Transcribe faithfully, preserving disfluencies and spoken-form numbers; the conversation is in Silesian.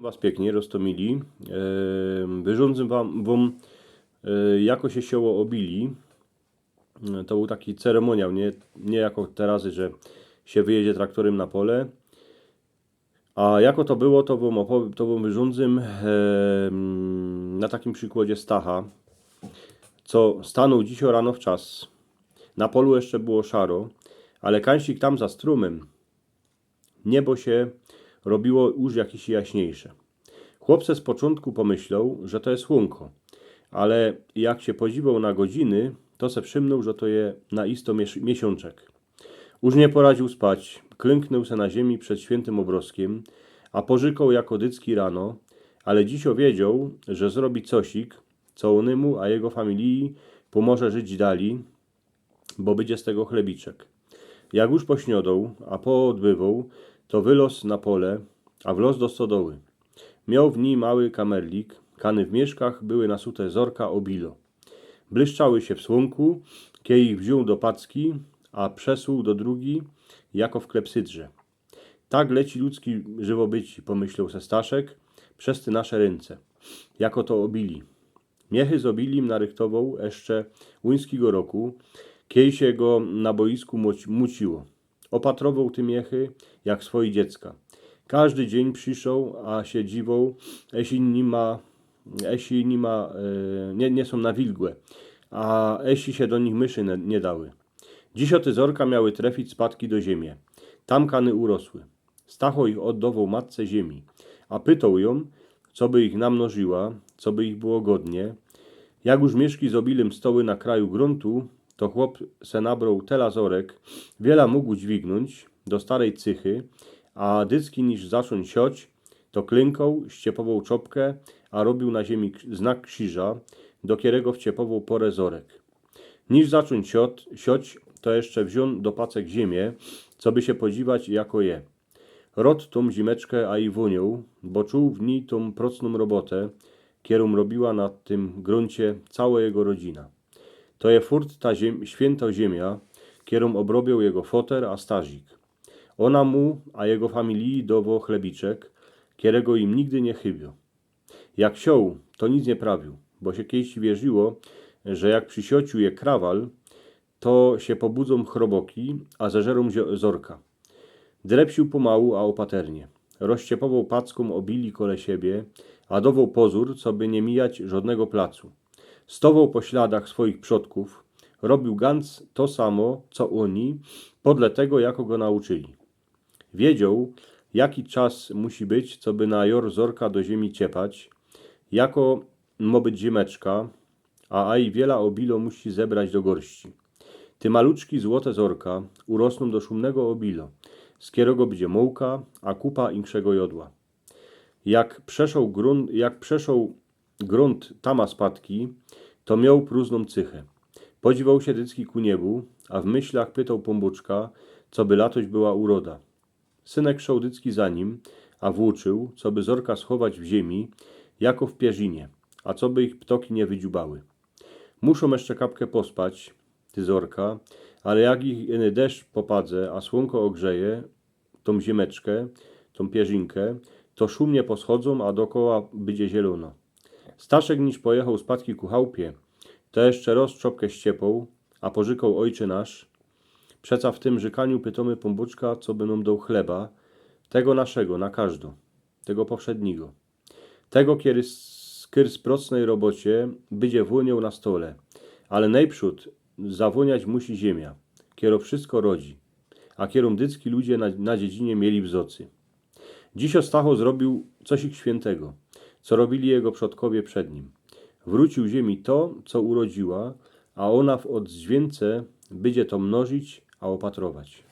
Was piyknie, roztomili. Wyrządzę wam, wam e, jako sie sioło obili. E, To bōł taki ceremoniał, niy, niy jako teroz, że sie wyjedzie traktorym na pole. A jako to było, to wam, opow- to wam wyrządzym e, na takim przikładzie Stacha, co stanōł dzisiej rano w czas. Na polu jeszcze było szaro, ale kańsik tam za strōmym niebo sie robiło już jakiś jaśniejsze. Chłop se z poczōntku pomyśloł, że to je słōnko, ale jak sie podziwoł na godziny, to se przymnōł, że to je na isto miesiōnczek. Już niy poradziōł spać, klymknōł se na ziemi przed świyntym ôbrozkiym, a porzykōł jako dycki rano, ale dzisiej wiedzioł, że zrobi cosik, co ônymu a jego familiji pōmoże żyć dalij, bo bydzie z tego chlebiczek. Jak już pośniodoł, a poodbywoł, to wyloz na pole, a wloz do stodoły. Mioł w nij mały kamerlik, kany w mieszkach były nasute zorka ô bilo. Błyszczały sie w słōnku, kiej ich wziōn do packi, a przesōł do drugi, jako w klepsydrze. Tak leci ludzki żywobyci, pomyśloł se Staszek, przez te nasze rynce, jako to obili. Miechy z obilim narychtowoł jeszcze łuńskigo roku, kiej sie go na boisku muciło. Opatrowoł te miechy jak swoje dziecka. Kożdy dziyń prziszoł, a sie dziwoł, esi nima, esi nima e, niy, niy sōm nawilgłe, a esi sie do nich myszy niy dały. Dzisiej te zorka miały trefić spadki do ziymie. Tam kany urosły. Stacho ich ôddowoł matce ziymie, a pytoł jōm, co by ich namnożyła, co by ich było godnie. Jak już mieszki z obilim stoły na kraju grōntu, to chłop se nabroł tela zorek, wiela mōg udźwignōńć do starej cychy, a dycki niż zaczōńć sioć, to klynkoł, ściepowoł czopkã, a robiōł na ziymie znak krziża, do kerego wciepowoł porã zorek. Niż zaczōńć sioć, to jeszcze wziōn do pacek ziymie, coby sie podziwać, jako je. Rod tōm ziymeczkã a i wōnioł, bo czuł w nij tōm procnōm robotã, kerōm robiła na tym grōncie cało jego rodzina. To je furt ta świynto ziymia, kerōm ôbrobioł jego foter a starzik. Ôna mu a jego familiji dowo chlebiczek, kerego im nigdy niy chybio. Jak sioł, to nic niy prawiōł, bo sie kejś wierziło, że jak przi siociu je krawal, to sie pobudzōm chroboki, a zeżerōm zorka. Drepsiōł pomału, a ôpaternie. Rozciepowoł packōm obili kole siebie, a dowoł pozōr, coby niy mijać żodnego placu. Stowoł po śladach swoich przodkōw, robiōł gōnc to samo, co ôni, podle tego, jako go nauczyli. Wiedzioł, jaki czas musi być, coby na jor zorka do ziymie ciepać, jako mo być ziymeczka, a aj wiela obilo musi zebrać do gorści. Te maluczki złote zorka urosnōm do szōmnego obilo, z kerego bydzie mołka, a kupa inkszego jodła. Jak przeszoł grōnt, jak przeszoł grōnt tama spadki, to mioł prózdnōm cychã. Podziwoł sie dycki ku niebu, a w myślach pytoł Pōnbōczka, coby latoś była uroda. Synek szoł dycki za nim, a włōczył, coby zorka schować w ziymie, jako w pierzinie, a coby ich ptoki niy wydziubały. Muszōm jeszcze kapkã pospać, te zorka, ale jak ich iny deszcz popadze, a słōnko ôgrzeje tōm ziymeczkã, tōm pierzinkã, to szumnie poschodzōm, a dokoła bydzie zielōno. Staszek niż pojechoł spadki ku chałpie, to jeszcze roz czopkã ściepoł, a porzykał Ojcze nasz. Przeca w tym rzykaniu pytōmy Pōnbōczka, coby nōm doł chleba, tego naszego, na kożdo, tego powszednigo. Tego, kery z, kery z procnej robocie bydzie wōnioł na stole. Ale nojprzōd zawōniać musi ziymia, kero wszystko rodzi, a kerōm dycki ludzie na, na dziedzinie mieli w zocy. Dzisiej Stacho zrobiōł cosik świyntego, co robili jego przodkowie przed nim. Wrōciōł ziymie to, co urodziła, a ôna w ôdźwiynce bydzie to mnożyć, a ôpatrować.